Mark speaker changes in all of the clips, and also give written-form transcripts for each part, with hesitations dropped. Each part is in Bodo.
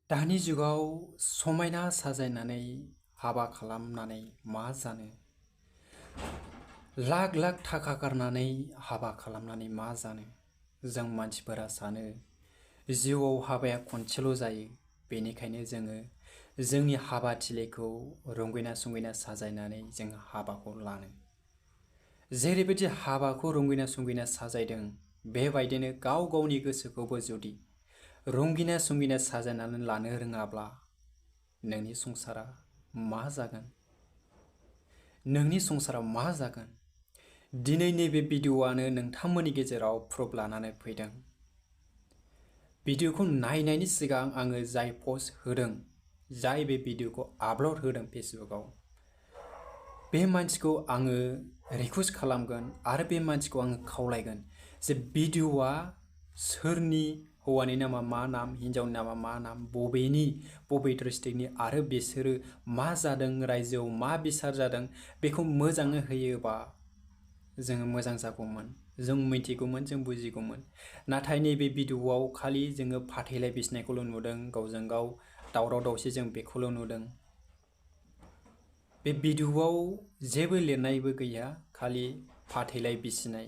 Speaker 1: दानि जुगाव समायना साजायनानै हाबा खालामनानै मा जानो, लाख लाख थाखा गारनानै हाबा खालामनानै मा जानो। जों मानसिफोरा सानो जिउआव हाबाया खनसेल' जायो, बेनिखायनो जोङो जोंनि हाबा थिलिखौ रंगिना संगिना साजायनानै जों हाबाखौ लानो। जेरैबायदि हाबाखौ रंगिना संगिना साजायदों, बेबायदिनो गाव गावनि गोसोखौबो जुदि रंगिना संगिना साजायनानै लानो रोङाब्ला नोंनि संसारा मा जागोन, नोंनि संसाराव मा जागोन। दिनै नैबे भिडिअ'आनो नोंथांमोननि गेजेराव प्रुफ लानानै फैदों। भिडिअ'खौ नायनायनि सिगां आङो जाय पस्ट होदों, जाय बे भिडिअ'खौ आपल'ड होदों फेसबुकआव, बे मानसिखौ आङो रिकुवेस्ट खालामगोन आरो बे मानसिखौ आङो खावलायगोन जे भिडिअ'आ सोरनि, हौवानि नामा मा नाम, हिन्जावनि नामा मा नाम, बबे डिस्ट्रिक्टनि आरो बिसोरो मा जादों, रायजोआव मा बिसार जादों, बेखौ मोजाङै होयोबा जोङो मोजां जागौमोन, जों मिथिगौमोन, जों बुजिगौमोन। नाथाय नैबे भिडिअ'आव खालि जोङो फाथैलाइ बिसिनायखौल' नुदों, गावजों गाव दावराव दावसि जों बेखौल' नुदों। बे भिडिअ'आव जेबो लिरनायबो गैया, खालि फाथैलाइ बिसिनाय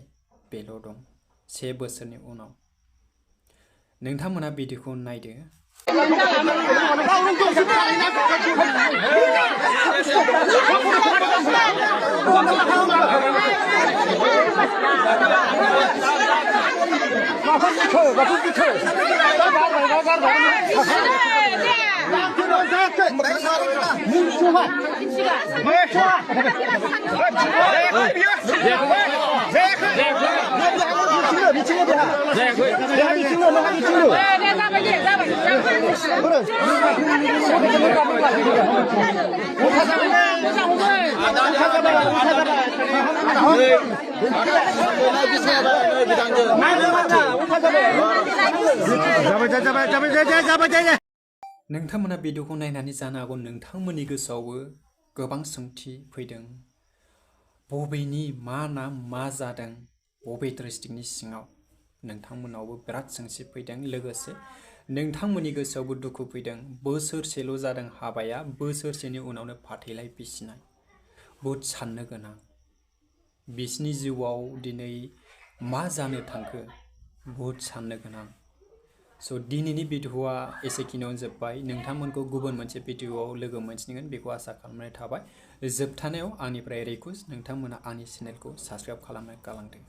Speaker 1: बेल' दं 1 बोसोरनि उनाव। नोंथांमोना भिडिअ'खौ नायदो। नोंथांमोना भिडिअ'खौ नायनानै जानो हागौ नोंथांमोननि गोसोआवबो गोबां सोंथि फैदों। बबेनि मा नाम, मा जादों, बबे डिस्ट्रिक्टनि सिङाव, नोंथांमोनावबो बिराद सोंथि फैदों। लोगोसे नोंथांमोननि गोसोआवबो दुखु फैदों। बोसोरसेल' जादों हाबाया, बोसोरसेनि उनावनो फाथैलाइ बिसिनाय। बहुद साननो गोनां। बिसिनि जिउआव दिनै मा जानो थांखो, बहुद साननो गोनां। स' दिनैनि भिडिअ'आ एसेखिनियावनो जोब्बाय। नोंथांमोनखौ गुबुन मोनसे भिडिअ'आव लोगो मोनसिगोन बेखौ आसा खालामनाय थाबाय। जोबथानायाव आंनिफ्राय रिकुवेस्ट, नोंथांमोना आंनि चेनेलखौ साबस्क्राइब खालामनो गालांदों।